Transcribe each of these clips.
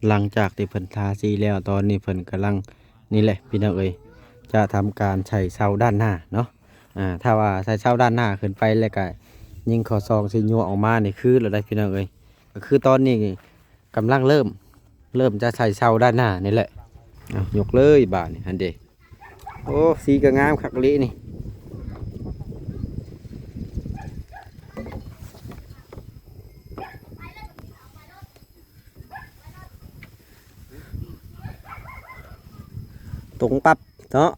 ຫຼັງຈາກທີ່ເພິ່ນທາສີແລ້ວ ຕອນນີ້ເພິ່ນກຳລັງ ນີ້ແຫຼະພີ່ນ້ອງເອີຍ ຈະທຳການໃສ່ເສົາດ້ານໜ້າເນາະ. ອາ ຖ້າວ່າໃສ່ເສົາດ້ານໜ້າຂຶ້ນໄປແລ້ວກະຍິງຂໍ້ສອງຊິຍົວະອອກມານີ້ຄືແລ້ວໄດ໋ພີ່ນ້ອງເອີຍ. ກໍຄືຕອນນີ້ກຳລັງເລີ່ມ ເລີ່ມຈະໃສ່ເສົາດ້ານໜ້ານີ້ແຫຼະ. ເອົາ ຍົກເລີຍບາດນີ້ ຫັ້ນເດ. ໂອ້ ສີກໍງາມຄັກອີ່ຫຼີນີ້. ຕົງປັບເນາະ.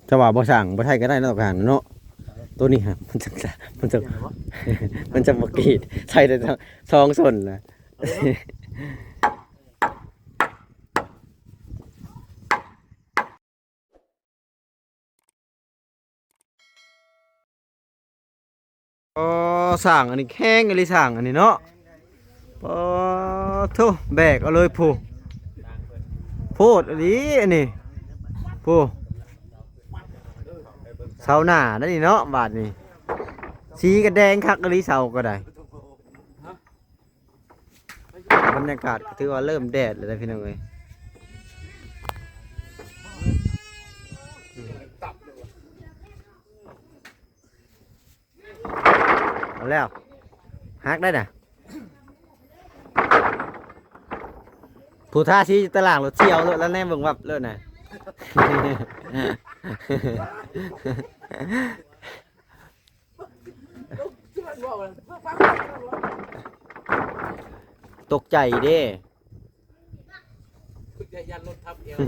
ຈະວ່າບໍ່ສ້າງ ບໍ່ໃຊ້ກໍໄດ້ເນາະ ການເນາະ. ໂຕນີ້ຮະ ມັນຈະ ມັນຈະ ມັນຈະບໍ່ກຣີດ ໃຊ້ໄດ້ສອງ ສອງສົ້ນນະ. ອໍ ສ້າງອັນນີ້ແຂງອີ່ຫຼີ ສ້າງອັນນີ້ເນາະ. ປາໂທ້ ແບກເອົາເລີຍພຸ້ນ ໂພດອີ່ຫຼີອັນນີ້ ພຸ້ນ ເສົາໜ້າໄດ໋ນີ້ເນາະ. ບາດນີ້ສີກໍແດງຄັກອີ່ຫຼີ ເສົາກໍໄດ້. ບັນຍາກາດກໍຖືວ່າເລີ່ມແດດແລ້ວນະພີ່ນ້ອງເອີຍ. ເອົາແລ້ວ ຫັກໄດ້ນະ. ຜູ້ທາສີຕະຫຼາງລົດສ່ຽວໂລດ ລະແນມເບິ່ງວັບໂລດນະ. ຕົກໃຈເດ້ ຢ້ານລົດທັບແອວ.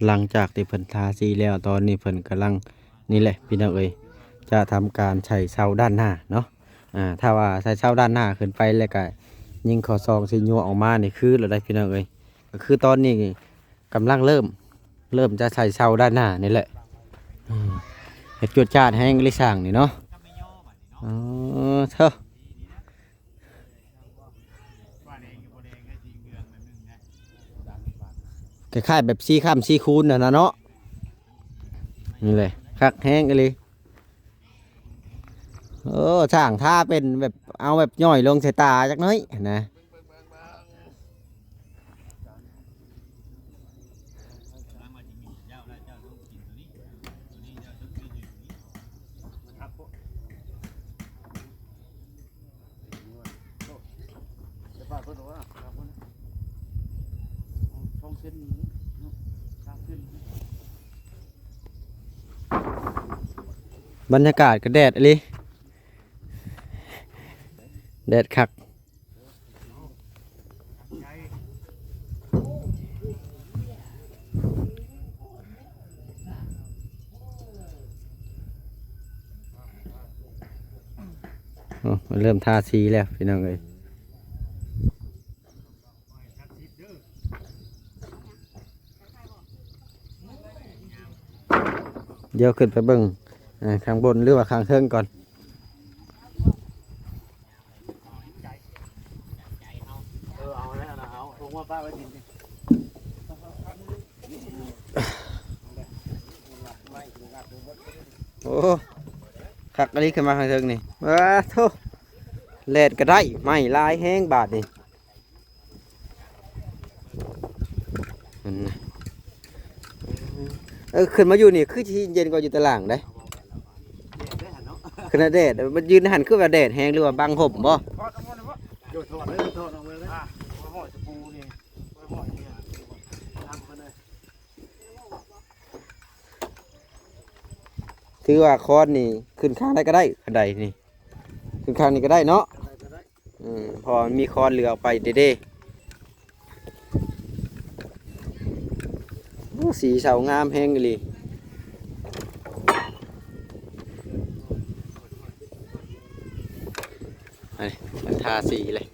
ຫຼັງຈາກທີ່ເພິ່ນທາສີແລ້ວ ຕອນນີ້ເພິ່ນກຳລັງ ນີ້ແຫຼະພີ່ນ້ອງເອີຍ ຈະທຳການໃສ່ເສົາດ້ານໜ້າເນາະ. ອາ ຖ້າວ່າໃສ່ເສົາດ້ານໜ້າຂຶ້ນໄປແລ້ວກະຍິງຂໍ້ສອງຊິຍົວະອອກມານີ້ຄືແລ້ວໄດ໋ພີ່ນ້ອງເອີຍ. ກໍຄືຕອນນີ້ກຳລັງເລີ່ມ ເລີ່ມຈະໃສ່ເສົາດ້ານໜ້ານີ້ແຫຼະ. ອືມ ເຮັດຈວດຈາດແຮງອີ່ຫຼີຊ່າງນີ້ເນາະ. ອໍ ເທີ ຄ້າຍໆແບບສີ່ຄ້ຳສີ່ຄູນຫັ້ນນະເນາະ. ນີ້ແຫຼະ ຄັກແຮງອີ່ຫຼີ. ເອີ ຊ່າງທາເປັນແບບ ເອົາແບບຫຍ້ອຍລົງໃສ່ຕາຈັກໜ້ອຍຫັ້ນນະ. ບັນຍາກາດກໍແດດອີ່ຫຼີ ແດດຄັກ. ໂອ້ ເລີ່ມທາສີແລ້ວພີ່ນ້ອງເອີຍ. ດຽວຂຶ້ນໄປເບິ່ງ ເອີ ຂ້າງບົນ ຫຼືວ່າຂ້າງເທິງກ່ອນ. ໂອ້ ຄັກອີ່ຫຼີ ຂຶ້ນມາຂ້າງເທິງນີ້. ປາໂທ້ ແລ່ນກໍໄດ້ ໄມ້ຫຼາຍແຮງບາດນີ້. ເອີ ຂຶ້ນມາຢູ່ນີ້ຄືຊິເຢັນກວ່າຢູ່ຕາລ່າງເດ້. ຂະໜາດແດດ ມັນຢືນຫັ້ນຄືວ່າແດດແຮງ ຫຼືວ່າບັງຮົ່ມບໍ່? ຖືວ່າຄອນນີ້ຂຶ້ນຂ້າງໃດກໍໄດ້ ຄັນໄດນີ້ ຂຶ້ນຂ້າງນີ້ກໍໄດ້ເນາະ. ອືມ ເພາະວ່າມັນມີຄອນເຫຼືອອອກໄປເດ້. ໂອ້ ສີເສົາງາມແຮງອີ່ຫຼີ. ໄປ ມັນທາສີເລີຍ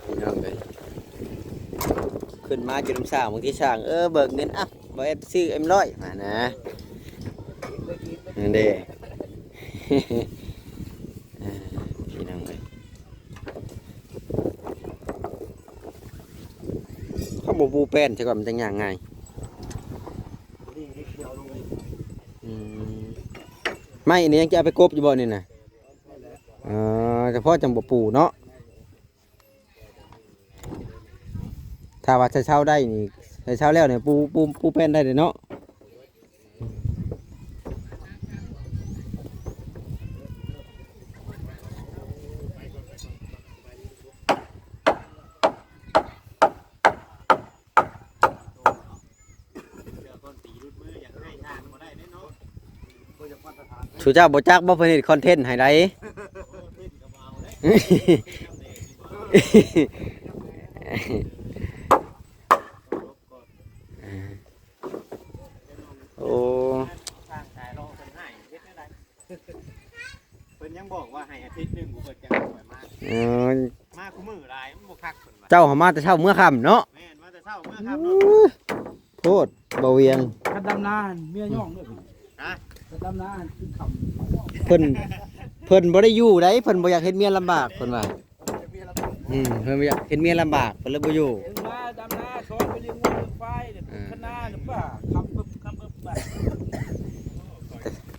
ພີ່ນ້ອງເອີຍ. ຂຶ້ນ ມາຢູ່ນຳຊ່າງ ບາງທີຊ່າງ ເອີ ເບີກເງິນ ອ່ະ ບໍ່ແອດຊື້ເອັມຮ້ອຍ ວ່ານະ ນັ້ນເດ້ ອ່າ ພີ່ນ້ອງເອີຍ ເຂົາບໍ່ປູແປ້ນຊະກ່ອນ ມັນຈັ່ງຍ່າງງ່າຍ ອືມ ໄມ້ນີ້ຍັງຈະເອົາໄປກົບຢູ່ບໍ່ນີ້ນະ? ເອີ ສະເພາະຈັ່ງບໍ່ປູເນາະ. ຖ້າວ່າໃສ່ເສົາໄດ້ນີ້ ໃສ່ເສົາແລ້ວນີ້ ປູ ປູ ປູແປ້ນໄດ້ເດເນາະ. ສຸເຈົ້າບໍ່ຈັກບໍ່ ເພິ່ນເຮັດຄອນເທັນໃຫ້ໃດ. ໂອ້ ເພິ່ນຍັງບອກວ່າໃຫ້ອາທິດໜຶ່ງ ເພິ່ນຈັ່ງຄ່ອຍມາ. ເອີ ມາຄູ່ມື້ຫຼາຍ ມັນບໍ່ຄັກເພິ່ນວ່າ. ເຈົ້າຫາມາແຕ່ເຊົ້າເມືອຄ່ຳເນາະ. ແມ່ນ ມາແຕ່ເຊົ້າເມືອຄ່ຳເນາະ. ໂອ້ຍ ໂພດ ບ່າວວຽງ ຄັນດຳນາຫັ້ນເມຍຍ້ອງເດີ. ຮະ? ຄັນດຳນາຫັ້ນຄືຄ່ຳ. ເພິ່ນ ເພິ່ນບໍ່ໄດ້ຢູ່ໃດ ເພິ່ນບໍ່ຢາກເຮັດເມຍລຳບາກ ເພິ່ນວ່າ. ອືມ ເພິ່ນບໍ່ຢາກເຫັນເມຍລຳບາກ ເພິ່ນເລີຍບໍ່ຢູ່. ເພິ່ນມາດຳນາ ຊອຍໄປລ້ຽງງົວລ້ຽງຄວາຍ ເອີ ຄະນາ ຫຼືວ່າຂັບເບິ່ບ ຂັບເບິ່ບ ບ້ານ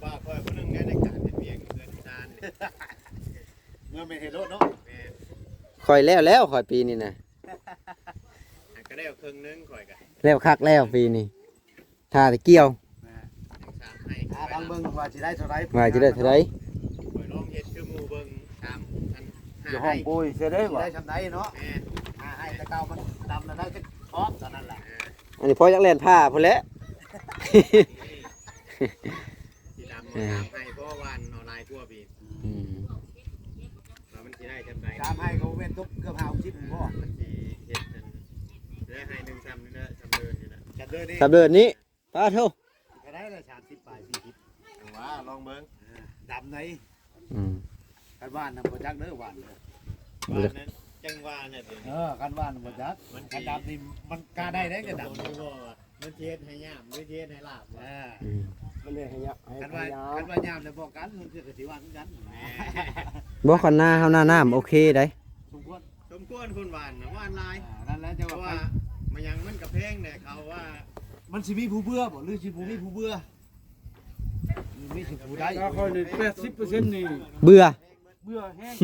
ວ່າຂ້ອຍຜູ້ໜຶ່ງໃນການເຮັດວຽກເຮືອນຊານ ເມື່ອແມ່ນເຮັດໂລດເນາະ. ແມ່ນ ຂ້ອຍແລ້ວແລ້ວ ຂ້ອຍປີນີ້ນະ ກໍແລ້ວເຄິ່ງໜຶ່ງ ຂ້ອຍກໍແລ້ວຄັກແລ້ວປີນີ້. ຖ້າແຕ່ກ່ຽວ ນະ ຍັງສາມໄຮ່ ອ່າ ຟັງເບິ່ງວ່າຊິໄດ້ເທົ່າໃດ ວ່າຊິໄດ້ເທົ່າໃດ. ຂ້ອຍລອງເຮັດຄືໝູ່ເບິ່ງ ສາມ ອັນ ຫ້າ ຢູ່ຫ້ອງ ໄຮ່ ປຸ໋ຍເທື່ອເດ້ ຊິ ວ່າ ໄດ້ຊ່ຳໃດເນາະ. ແມ່ນ ຫ້າໄຮ່ແຕ່ເກົ່າມັນດຳແລ້ວໄດ້ຈັກຂອບຕອນນັ້ນແຫຼະ. ອ່າ ອັນນີ້ພໍຢາກແລ່ນຜ່າພຸ້ນແຫຼະ ຊິດຳ ເອີ ສາມໄຮ່ ເພາະວ່າຫວ່ານເອົາຫຼາຍກວ່າປີ. ອືມ ວ່າມັນຊິໄດ້ຊ່ຳໃດ ສາມໄຮ່ກໍບໍ່ແມ່ນຕົກເກືອບຫ້າຫົກສິບບໍ່ ມັນຊິເຮັດນັ້ນ ເຫຼືອໄຮ່ໜຶ່ງ ຊ່ຳນີ້ແຫຼະ ຊ່ຳເດີ່ນນີ້ແຫຼະ ຊ່ຳເດີ່ນນີ້ ປ້າໂທ້ ກໍໄດ້ລະສາມສິບປາຍ ສີ່ສິບ ຈັ່ງວ່າລອງເບິ່ງ ເອີ ດຳໃດ. ອືມ ຄັນຫວ່ານນະບໍ່ຈັກເດີ ຫວ່ານເດີ ຫວ່ານນັ້ນຈັ່ງວ່າແຫຼະ. ເອີ ຄັນຫວ່ານບໍ່ຈັກ ມັນຊິ ຄັນດຳນີ້ມັນກະໄດ້ເດ້ ກະດຳ ມັນຊິເຮັດໃຫ້ຍາມ ຫຼືຊິເຮັດໃຫ້ລາບ. ເອີ ອືມ ມັນເຮັດໃຫ້ຍາມ ຄັນວ່າ ຄັນວ່າຍາມແລ້ວບໍ່ກັນ ມັນຄືກະຊິວ່າຄືກັນ. ບໍ່ ຄັນນາເຮົານານ້ຳໂອເຄໃດ ສົມຄວນ ສົມຄວນຄົນຫວ່ານນະ ຫວ່ານຫຼາຍ. ອ່າ ນັ້ນແຫຼະ ຈັ່ງວ່າ ເພາະວ່າມັນຫຍັງ ມັນກະແພງແດ່ ເຂົາວ່າ ມັນຊິມີຜູ້ເບື່ອບໍ່ ຫຼືຊິບໍ່ມີຜູ້ເບື່ອ? ມີຊິຜູ້ໃດ ຂ້ອຍນີ້ແປດສິບເປີເຊັນນີ້ ເບື່ອ ເບື່ອແຮງ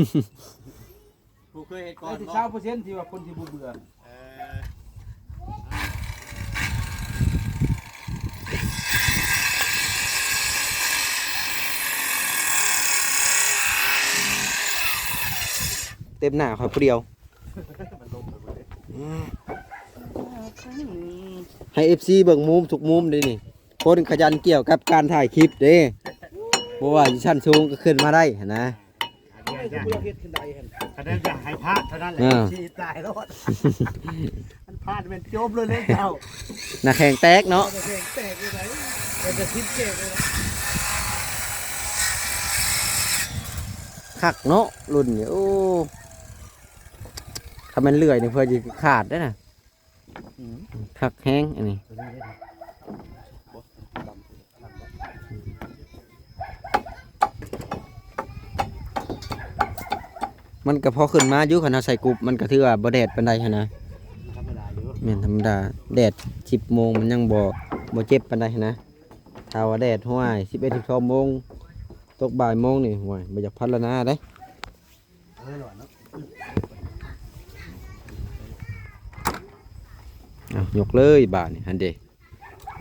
ຜູ້ເຄີຍເຮັດກ່ອນ ຊາວເປີເຊັນທີ່ວ່າຄົນທີ່ບໍ່ເບື່ອ. ເອີ ເຕັມໜ້າຂ້ອຍຜູ້ດຽວ ໃຫ້ເອັຟຊີເບິ່ງມຸມທຸກມຸມເດ້ນີ້. ຄົນຂະຫຍັນກ່ຽວກັບການຖ່າຍຄລິບເດ້ ບໍ່ວ່າຢູ່ຊັ້ນສູງກໍຂຶ້ນມາໄດ້ຫັ້ນນະ. ອັນນີ້ຢາກ ເຮັດຈັ່ງໃດຫັ້ນ ຄັນຢາກໃຫ້ພາດເທົ່ານັ້ນແຫຼະ ອ່າ ຊິຕາຍໂລດ ມັນພາດແມ່ນຈົບເລີຍເດ້ເຈົ້າ ໜ້າແຂ້ງແຕກເນາະ ໜ້າແຂ້ງແຕກເລີຍ ເປັນກະທິບແຕກເລີຍ. ຄັກເນາະລຸ້ນນີ້ ໂອ້ ຖ້າແມ່ນເລື່ອຍນີ້ເພື່ອຊິຂາດເດ້ນະ. ອືມ ຄັກແຮງອັນນີ້ ມັນກໍພໍຂຶ້ນມາຢູ່ ຄັນເຮົາໃສ່ກຸບ ມັນກໍຖືວ່າບໍ່ແດດປານໃດຫັ້ນນະ. ທຳມະດາຢູ່ ແມ່ນທຳມະດາ ແດດສິບໂມງມັນຍັງບໍ່ ບໍ່ເຈັບປານໃດຫັ້ນນະ. ຖ້າວ່າແດດຫ້ວຍ ສິບເອັດ ສິບສອງໂມງ ຕົກບ່າຍໂມງນີ້ ໂອ້ຍ ບໍ່ຢາກພັນລະນາເດ້. ເອົາ ຍົກເລີຍບາດນີ້ ຫັ້ນເດ້.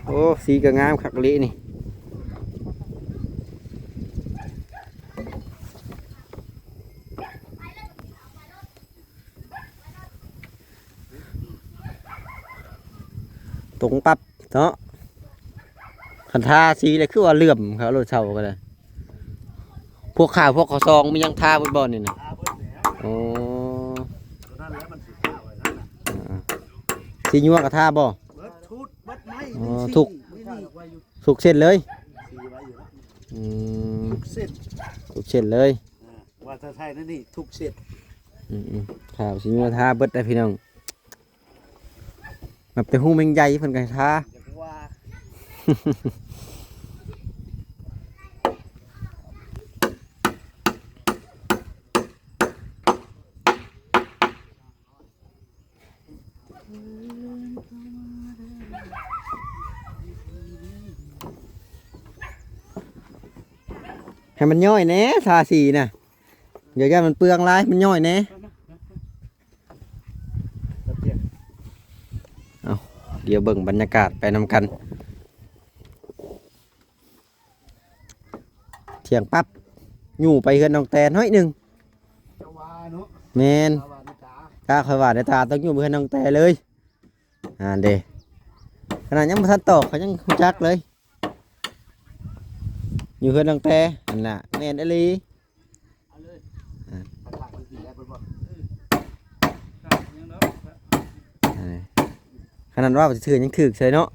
ໂອ້ ສີກໍງາມຄັກອີ່ຫຼີນີ້. ຕົງປັບເນາະ. ຄັນທາສີແລ້ວຄືວ່າເຫຼື້ອມເຂົາໂລດເຊົາກໍໄດ້. ພວກຂ້າວ ພວກເຂົ້າຊອງມີຫຍັງທາເບິດບໍ່ນີ້ນະ? ທາເບິດແລ້ວ. ໂອ້ ຕົວນັ້ນແຫຼະມັນຊິທາໄວ້ນັ້ນນະ. ອ່າໆ ສີຍົວກໍທາບໍ່? ເບິດຊຸດ ເບິດໄມ້ ອໍ ທຸກ ນີ້ ທຸກເສັ້ນເລີຍ. ອືມ ທຸກເສັ້ນ ທຸກເສັ້ນເລີຍ. ອ່າ ວ່າຖ້າໃສ່ນັ້ນນີ້ທຸກເສັ້ນ. ອືມໆ ຂ້າວສີຍົວທາເບິດໄດ໋ພີ່ນ້ອງ. ນັບແຕ່ຮູ້ແມງໃຫຍ່ເພິ່ນກໍໃຫ້ທາ. ໃຫ້ມັນຍ້ອຍແດ່ ທາສີນະ. ຢ່າຢ້ານມັນເປືອງຫຼາຍ ມັນຍ້ອຍແດ່. ເອົາ ດຽວເບິ່ງບັນຍາກາດໄປນຳກັນ. ທ່ຽງປັບ ຢູ່ໄປເຮືອນນ້ອງແຕນໜ້ອຍໜຶ່ງ. ເຈົ້າວ່າເນາະ. ແມ່ນ. ເຈົ້າວ່າໃນຕາ. ຖ້າຂ້ອຍວ່າໃນຕາ ຕ້ອງຢູ່ເຮືອນນ້ອງແຕນເລີຍ. ອ່າເດ້ ຂະໜາດຍັງບໍ່ທັນຕອກ ເຂົາຍັງຮູ້ຈັກເລີຍ. ຢູ່ເຮືອນນ້ອງແຕ ອັນນ່າ ແມ່ນອີ່ຫຼີ. ເອົາເລີຍ ອ່າ ປະທານກິນແລ້ວເພິ່ນບອກ ເອີ ຍັງດອກ ອ່າ ຂະໜາດວ່າຊິຖືກ ຍັງຖືກເສີຍເນາະ.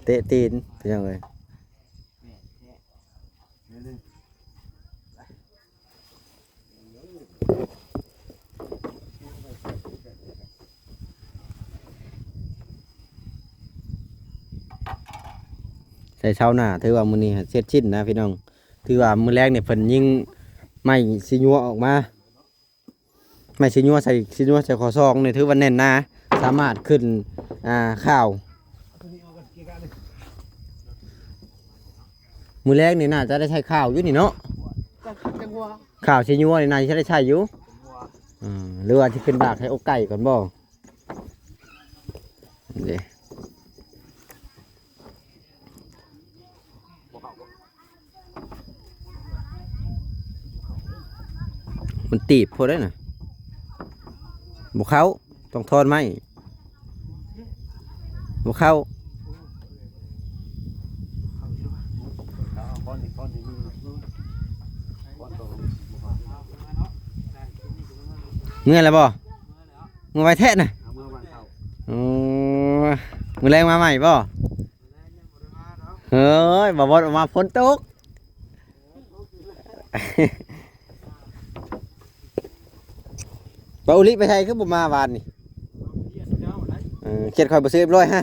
ເຕະຕີນ ພີ່ນ້ອງເອີຍ. ໃສ່ຊາວໜ້າ ຖືວ່າມື້ນີ້ເສັດສິ້ນນະພີ່ນ້ອງ. ຖືວ່າມື້ແລງນີ້ເພິ່ນຍິງໄມ້ຊີຍົວອອກມາ. ໄມ້ຊີຍົວໃສ່ ຊີຍົວໃສ່ຂໍ້ສອງນີ້ ຖືວ່າແໜ້ນໜາ ສາມາດຂຶ້ນ ອ່າ ຂ່າວ. ມື້ແລງນີ້ໜ້າຈະໄດ້ໃສ່ຂ່າວຢູ່ນີ້ເນາະ. ຈັກ ຈັກຫົວ ຂ່າວຊີຍົວນີ້ໜ້າຈະໄດ້ໃສ່ຢູ່. ອືມ ຫຼືວ່າຊິຂຶ້ນບາກໃສ່ອົກໄກ່ກ່ອນບໍ່? ເດ້ ມັນຕີບໂພດເດ້ນະ. ບໍ່ເຂົ້າ ຕ້ອງຖອນໄມ້. ບໍ່ເຂົ້າ. ເມື່ອແລ້ວບໍ່? ເມື່ອໄວແທ້ນະ. ເອົາເມື່ອວານເຊົ້າ. ໂອ້ ມື້ແລງມາໃໝ່ບໍ່? ເຮີ້ຍ ບໍ່ ບໍ່ ບໍ່ມາ ຝົນຕົກ. ປາອຸລິໄປໃສຄືບໍ່ມາວານນີ້? ເອີ ຂຽດຂ້ອຍບໍ່ເຊັບຮ້ອຍຮະ.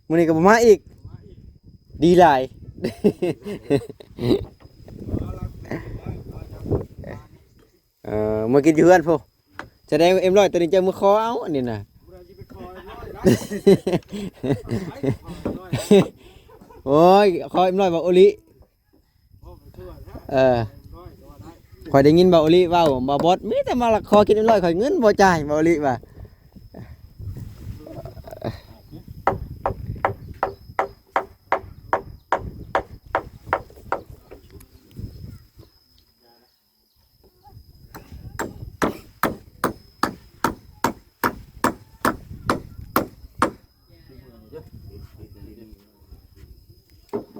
ມື້ນີ້ກໍບໍ່ມາອີກ ດີຫຼາຍ. ເອີ ມາກິນຢູ່ເຮືອນພຸ້ນ. ສະແດງວ່າເອັມຮ້ອຍໂຕນີ້ເຈົ້າມາຂໍເອົາອັນນີ້ນະ. ໂອ້ຍ ຂໍເອັມຮ້ອຍບໍ່ໂອລິ. ເອີ ຂ້ອຍໄດ້ຍິນບ່າວໂອລິເວົ້າ ບ່າວບອດມີແຕ່ມາລັກຂໍກິນເອັມຮ້ອຍ ຂ້ອຍເງິນບໍ່ຈ່າຍ ບ່າວໂອລິວ່າ.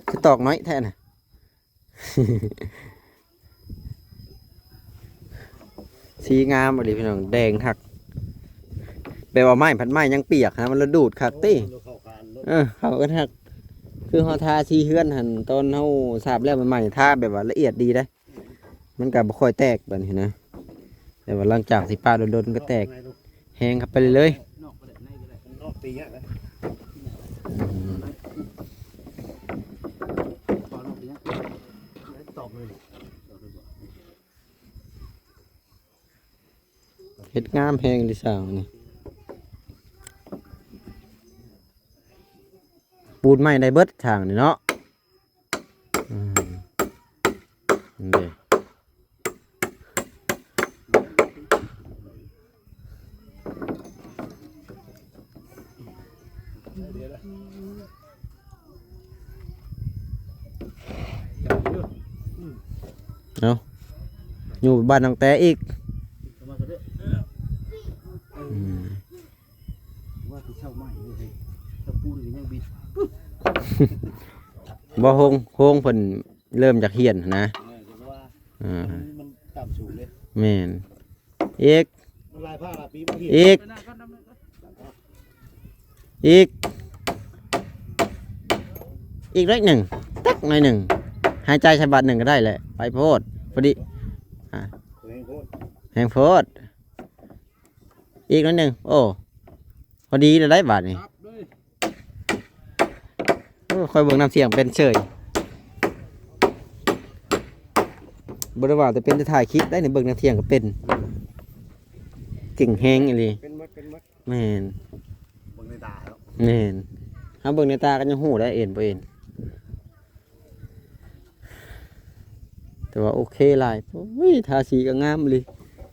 ຄືຕອກນ້ອຍແທ້ນະ. ສີງາມອີ່ຫຼີພີ່ນ້ອງ ແດງຄັກ. ແບບວ່າໄມ້ພັນໄມ້ຍັງປຽກຫັ້ນນະ ມັນລະດູດຄັກຕິ. ເອີ ເຂົ້າກັນຄັກ. ຄືເຮົາທາສີເຮືອນຫັ້ນ ຕອນເຮົາສາບແລ້ວໃໝ່ໆ ທາແບບວ່າລະອຽດດີເດ້. ມັນກະບໍ່ຄ່ອຍແຕກບາດນີ້ນະ ແຕ່ວ່າຫຼັງຈາກຊິປະດົນໆ ມັນກະແຕກແຮງເຂົ້າໄປເລື້ອຍໆ. ເຮັດງາມແຮງເດ ຊ່າງນີ້ ປູນໄມ້ໄດ້ເບິດຊ່າງນີ້ເນາະ. ອືມ ນີ້ ເອົາ ຢູ່ບ້ານນ້ອງແຕອີກ. ອືມ ວ່າຊິເຊົ່າໃໝ່ເລີຍ ເຈົ້າປູນກໍຍັງບິດ. ບໍ່ ໂຮງ ໂຮງເພິ່ນເລີ່ມຈາກຮຽນຫັ້ນນະ. ເອີ ເພາະວ່າ ອ່າ ມັນ ມັນຕ່ຳສູງເດ້. ແມ່ນ. ອີກ ມັນຫຼາຍພາກຫຼາຍປີບໍ່ຮຽນ. ອີກ ອີກ ອີກໜ້ອຍໜຶ່ງ ຕັກໜ້ອຍໜຶ່ງ ຫາຍໃຈໃສ່ບາດໜຶ່ງກໍໄດ້ແຫຼະ. ໄປໂພດ ພໍດີ ອ່າ ແຮງໂພດ ແຮງໂພດ. ອີກໜ້ອຍໜຶ່ງ. ໂອ້ ພໍດີແລ້ວໄດ໋ບາດນີ້. ໂອ້ ຂ້ອຍເບິ່ງນ້ຳທ່ຽງເປັນເສີຍ. ບໍ່ໄດ້ວ່າແຕ່ເປັນແຕ່ຖ່າຍຄລິບໄດ໋ນີ້ ເບິ່ງນ້ຳທ່ຽງກໍເປັນ. ເກັ່ງແຮງອີ່ຫຼີ. ເປັນໝົດ ເປັນໝົດ. ແມ່ນ. ເບິ່ງໃນຕາແລ້ວ. ແມ່ນ. ເຮົາເບິ່ງໃນຕາກໍຍັງຮູ້ໄດ້ເອັນບໍ່ເອັນ. ແຕ່ວ່າໂອເຄຫຼາຍ. ໂອ້ຍ ທາສີກໍງາມອີ່ຫຼີ.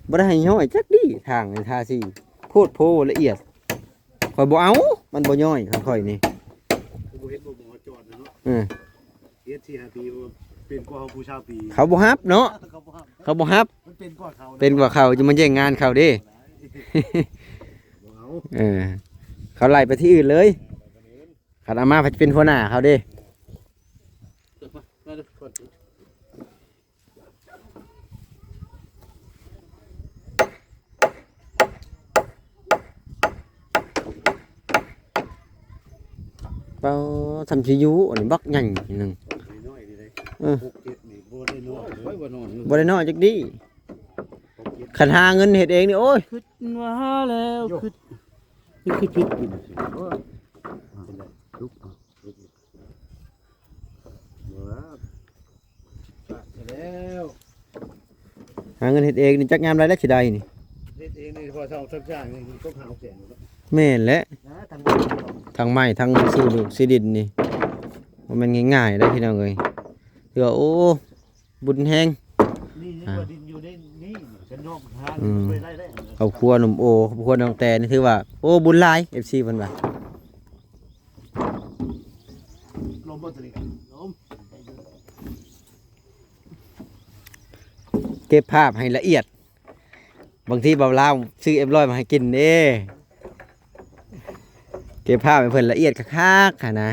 ບໍ່ໄດ້ໃຫ້ຍ້ອຍຈັກດີ້ ທາງນີ້ທາສີ ໂພດໂພ ລະອຽດ. ຂ້ອຍບໍ່ເອົາ ມັນບໍ່ຍ້ອຍ ຂອງຂ້ອຍນີ້. ບໍ່ເຮັດບໍ່ໝໍຈອດນະເນາະ. ເອີ ເຮັດສີ່ຫ້າປີ ເປັນກວ່າເຮົາຜູ້ຊາວປີ. ເຂົາບໍ່ຮັບເນາະ. ເຂົາບໍ່ຮັບ ເຂົາບໍ່ຮັບ. ມັນເປັນກວ່າເຂົາ ເປັນກວ່າເຂົາ ຈະມາແຍ່ງງານເຂົາເດ້. ບໍ່ເອົາ. ເອີ ເຂົາໄລ່ໄປທີ່ອື່ນເລີຍ. ຄັນເອົາມາ ໃຜຈະເປັນຫົວໜ້າເຂົາເດ້. ປາ ສ່ຳຊິຢູ່ ອັນນີ້ບັກໃຫຍ່ໜຶ່ງ. ນ້ອຍໆນີ້ເດ້. ເອີ ຫົກເຈັດນີ້ບໍ່ໄດ້ນ້ອຍ. ໂອ້ຍ ບໍ່ນອນ ບໍ່ໄດ້ນ້ອຍຈັກດີ້. ຫົກເຈັດ ຄັນຫາເງິນເຮັດເອງນີ້ ໂອ້ຍ ຄິດວ່າແລ້ວ ໂຍ ຄິດ ຄິດຜິດກິນ. ໂອ້ຍ ເປັນໄດ ລຸກ ເຮັດອີກ. ບໍ່ລະ ປະຊະແລ້ວ. ຫາເງິນເຮັດເອງນີ້ ຈັກຍາມໃດແລ້ວຊິໄດ້ນີ້. ເຮັດເອງນີ້ພໍເຊົາສັກຢ່າງນີ້ຕົກຫ້າຫົກແສນ. ແມ່ນແຫຼະ. ນະ ທັງໝົດ ທັງໄມ້ ທັງຊື້ດິນນີ້ ບໍ່ແມ່ນງ່າຍໆເດ້ພີ່ນ້ອງເອີຍ. ຖືວ່າ ໂອ້ ບຸນແຮງ. ນີ້ຍັງວ່າດິນຢູ່ໃນນີ້ ກະນອກທາງ ອືມ ໄປໄດ້ເດ້. ຄອບຄົວໜຸ່ມໂອ ຄອບຄົວນ້ອງແຕນີ້ ຖືວ່າ ໂອ້ ບຸນຫຼາຍ ເອັຟຊີ ເພິ່ນວ່າ. ລົມບໍ່ຕົວນີ້ ລົມ. ເກັບພາບໃຫ້ລະອຽດ. ບາງທີບ່າວລາວຊື້ເອັມຮ້ອຍມາໃຫ້ກິນເດ້. ເກັບພາບໃຫ້ເພິ່ນລະອຽດຄັກໆຫັ້ນນະ.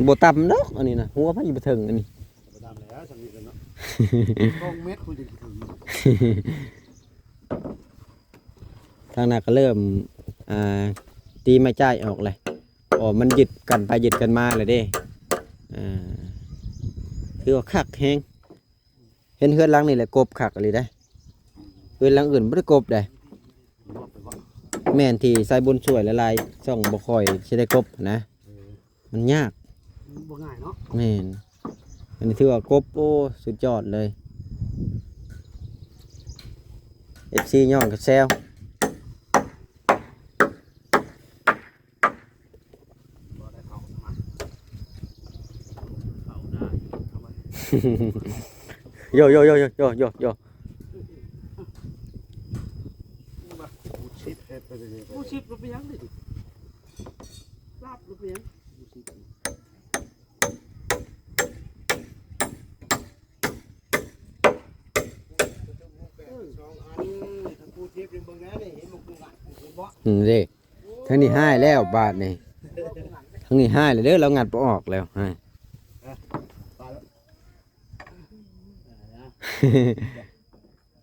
ບໍ່ຕ່ຳດອກອັນນີ້ນະ ຫົວມັນຢູ່ບໍ່ເຖິງອັນນີ້. ບໍ່ຕ່ຳແລ້ວ ສ່ຳນີ້ແຫຼະເນາະ. ສອງເມັດພຸ້ນຈະເຖິງ. ທາງນັ້ນກໍເລີ່ມ ອ່າ ຕີໄມ້ຈ້າຍອອກແລ້ວ ເພາະມັນຍຶດກັນໄປຍຶດກັນມາແລ້ວເດ້. ອ່າ ຖືວ່າຄັກແຮງ. ເຫັນເຮືອນຫຼັງນີ້ແຫຼະກົບຄັກອີ່ຫຼີເດ້. ເຮືອນຫຼັງອື່ນບໍ່ໄດ້ກົບເດ້. ແມ່ນ ທີ່ສາຍບຸນຊ່ວຍຫຼາຍໆ ຊ່ອງບໍ່ຄ່ອຍຊິໄດ້ກົບນະ. ມັນຍາກ ບໍ່ງ່າຍເນາະ. ແມ່ນ. ອັນນີ້ຖືວ່າກົບ ໂອ້ ສຸດຍອດເລີຍ. ເອັຟຊີຍ້ອງກັບແຊວ. ໂຢ ໂຢ ໂຢ ໂຢ ໂຢ ໂຢ. ກູຊິບເຮັດໄປເລີຍ ກູຊິບລະເປັນຫຍັງນີ້ ລາບລະເປັນຫຍັງ ກູຊິບ. ສອງອັນ ທາງກູຊິບນີ້ເບິ່ງແດ່ນີ້ ເຫັນບໍ່ກູງານເຫັນບໍ່? ອືມ ເດ້. ທາງນີ້ຮ້າຍແລ້ວບາດນີ້ ທາງນີ້ຮ້າຍແລ້ວເດີ ລາວງັດບໍ່ອອກແລ້ວ.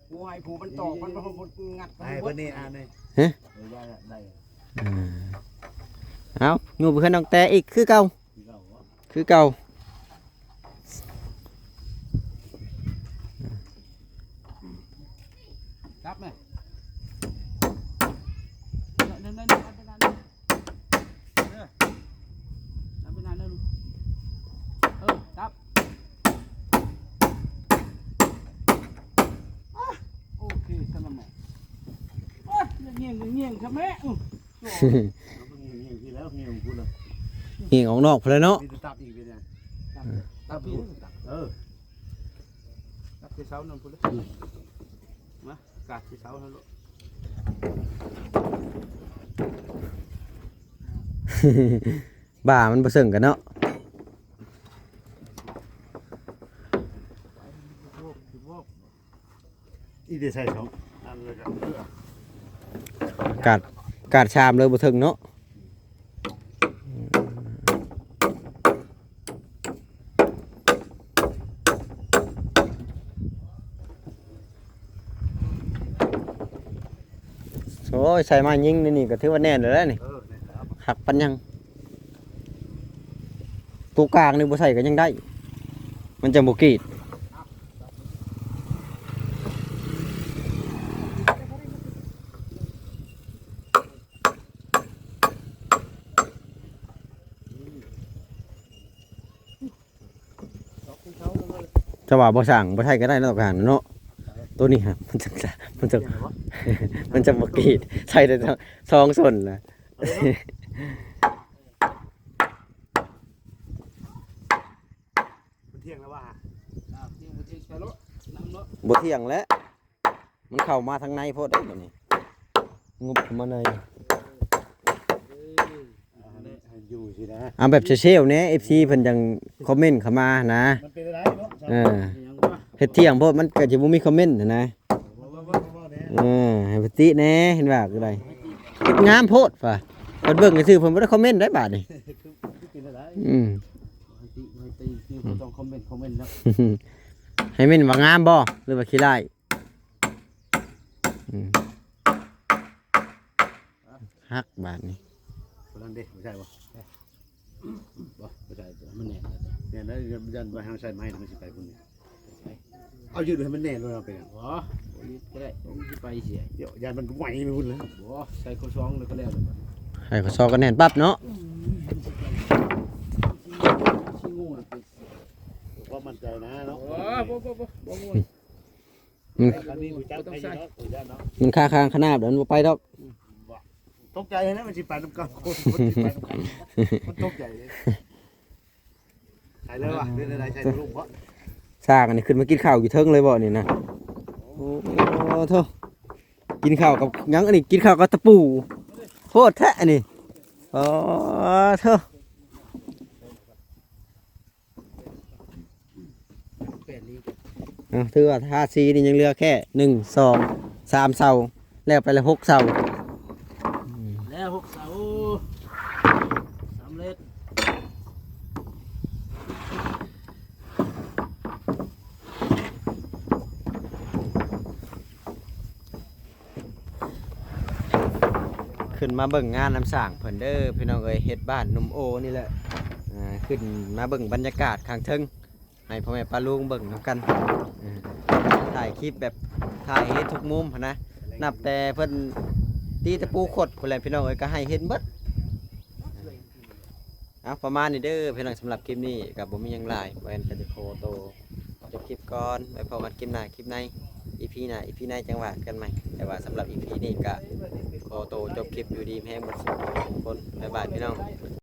ຜູ້ໃຫ້ຜູ້ມັນຕອກ ມັນບໍ່ຮູ້ມັນງັດ ໃຫ້ເພິ່ນນີ້ອັນນີ້ ຮະ ໄດ້ ໄດ້ ອ່າ ເອົາ ຢູ່ເພື່ອນນ້ອງແຕອີກຄືເກົ່າ ຄືເກົ່າ. ຈັບແມ່ ນັ້ນໆໆ ເອີ ຈັບໄປນານເດີ ເອີ ຈັບ ໂອເຄ ສະລະແມ ໂອ້ຍ ຢ່າແຍ່ງ ຢ່າແຍ່ງຊະແມ ອື ແຍ່ງ ແຍ່ງທີ່ແລ້ວ ແຍ່ງພຸ້ນລະ ແຍ່ງອອກນອກພຸ້ນລະເນາະ ມີແຕ່ຕັບອີກເປັນຫຍັງ ຕັບ ຕັບ ເອີ ຕັບທີ່ເສົານັ້ນພຸ້ນລະ ມາ ກາດທີ່ເສົາຫັ້ນໂລດ ບ່າມັນບໍ່ເຊິ່ງກັນເນາະ ອີເດໃສ່ສອງອັນເລີຍກັນເພື່ອ ກາດ ກາດຊາມເລີຍບໍ່ເຖິງເນາະ. ໂອ້ ໂອ້ຍ ໃສ່ມາຍິງໃນນີ້ກໍຖືວ່າແໜ້ນແລ້ວນີ້ ເອີ ແໜ້ນແລ້ວ ຄັກປານຫຍັງ. ຕົວກາງນີ້ບໍ່ໃສ່ກໍຍັງໄດ້ ມັນຈະບໍ່ກຣີດ. ຈະວ່າບໍ່ສ້າງ ບໍ່ໃຊ້ກໍໄດ້ເນາະ ການເນາະ ໂຕນີ້ຮະ ມັນຈະ ມັນຈະ ມັນຈະບໍ່ກຣີດ ໃຊ້ໄດ້ສອງ ສອງສົ້ນນະ. ມັນທ່ຽງແລ້ວວ່າ ອ່າ ທ່ຽງ ທ່ຽງໃສ່ໂລດ ນຳໂລດ ບໍ່ທ່ຽງແຫຼະ ມັນເຂົ້າມາທາງໃນໂພດເດ້ບັດນີ້ ງຸບເຂົ້າມາໃນ ເອີ ໃຫ້ຢູ່ຊີ້ນະ ເອົາແບບເຊວໆແດ່ ເອັຟຊີເພິ່ນຈັ່ງຄອມເມັນເຂົ້າມານະ ມັນເປັນໄດ້ເນາະ ເອີ ເຮັດທ່ຽງໂພດ ມັນກໍຈະບໍ່ມີຄອມເມັນຫັ້ນນະ ເອີ ໃຫ້ເພິ່ນຕິແດ່ ເຫັນວ່າກໍໄດ້ ເຮັດງາມໂພດວ່າ ເພິ່ນເບິ່ງຊື່ໆ ເພິ່ນບໍ່ໄດ້ຄອມເມັນໄດ້ບາດນີ້ ຄື ຄືເປັນໄດ້ ອືມ ໃຫ້ຕິ ໃຫ້ຕິ ຄືບໍ່ຕ້ອງຄອມເມັນ ຄອມເມັນເນາະ ໃຫ້ເມັນວ່າງາມບໍ່ ຫຼືວ່າຂີ້ຮ້າຍ? ອືມ ຫັກບາດນີ້ ຕົວນັ້ນເດ້ ບໍ່ໃຊ່ບໍ່? ບໍ່ ບໍ່ໃຊ່ ຕົວນັ້ນມັນແໜ້ນແລ້ວ ແໜ້ນແລ້ວ ຢ້ານວ່າເຮົາໃສ່ໄມ້ ມັນຊິໄປພຸ້ນ ເອົາຢືດໃຫ້ມັນແໜ້ນໂລດ ເອົາໄປຫຍັງ? ບໍ່ ບໍ່ຢືດກໍໄດ້ ມັນຊິໄປເສຍ ຢ້ານມັນໄຫວໄປພຸ້ນແລ້ວ ບໍ່ ໃສ່ຂໍ້ສອງແລ້ວກໍແລ້ວ ໃສ່ຂໍ້ສອງກໍແໜ້ນປັບເນາະ ອືມ ຊິໂງ່ໄປ ບໍ່ໝັ້ນໃຈນະເນາະ ບໍ່ ບໍ່ ບໍ່ ບໍ່ ບໍ່ໂງ່ ມັນ ອັນນີ້ຮູ້ຈັກໃຜຢູ່ດອກ ບໍ່ຕ້ອງໃສ່ ຮູ້ຈັກເນາະ ມັນຄາຄາງຂະໜາດ ມັນບໍ່ໄປດອກ ອືມ ຕົກໃຈນະ ມັນຊິໄປນຳກັນ ຄົນ ຄົນຊິໄປນຳກັນ ມັນຕົກໃຈເດ້ ໃສ່ເລີຍວ່າ ເປັນໃດໃສ່ລູກບໍ່ ຊ່າງອັນນີ້ຂຶ້ນມາກິນເຂົ້າຢູ່ເທິງເລີຍບໍ່ນີ້ນະ ໂອ້ໂທ້ ກິນເຂົ້າກັບຫຍັງ ອັນນີ້ກິນເຂົ້າກັບຕະປູ ໂພດແທ້ອັນນີ້ ໂອ້ໂທ້. ເອົາ ຖືວ່າທາສີນີ້ຍັງເຫຼືອແຄ່ໜຶ່ງ ສອງ ສາມເສົາ ແລ້ວໄປລະຫົກເສົາ ແລ້ວຫົກເສົາ ສຳເລັດ ຂຶ້ນມາເບິ່ງງານນຳຊ່າງເພິ່ນເດີພີ່ນ້ອງເອີຍ ເຮັດບ້ານໜຸ່ມໂອນີ້ແຫຼະ ອ່າ ຂຶ້ນມາເບິ່ງບັນຍາກາດຂ້າງເທິງ ໃຫ້ພໍ່ແມ່ປ້າລຸງເບິ່ງນຳກັນ ເອີ ຖ່າຍຄລິບແບບ ຖ່າຍໃຫ້ເຫັນທຸກມຸມຫັ້ນນະ ນັບແຕ່ເພິ່ນຕີຕະປູຂົດພຸ້ນແຫຼະພີ່ນ້ອງເອີຍ ກໍໃຫ້ເຫັນເບິດ. ເອົາ ປະມານນີ້ເດີພີ່ນ້ອງ ສຳລັບຄລິບນີ້ກໍບໍ່ມີຫຍັງຫຼາຍ ບ່າວແອນກໍຈະຂໍໂຕ ຈົບຄລິບກ່ອນ ໄວ້ພໍ້ກັນຄລິບໜ້າຄລິບໃນ ອີພີໜ້າອີພີໃນຈັ່ງວ່າກັນໃໝ່ ແຕ່ວ່າສຳລັບອີພີນີ້ກໍຂໍໂຕຈົບຄລິບ ຢູ່ດີມີແຮງເບິດສູ່ຄົນ ບາຍບາຍພີ່ນ້ອງ.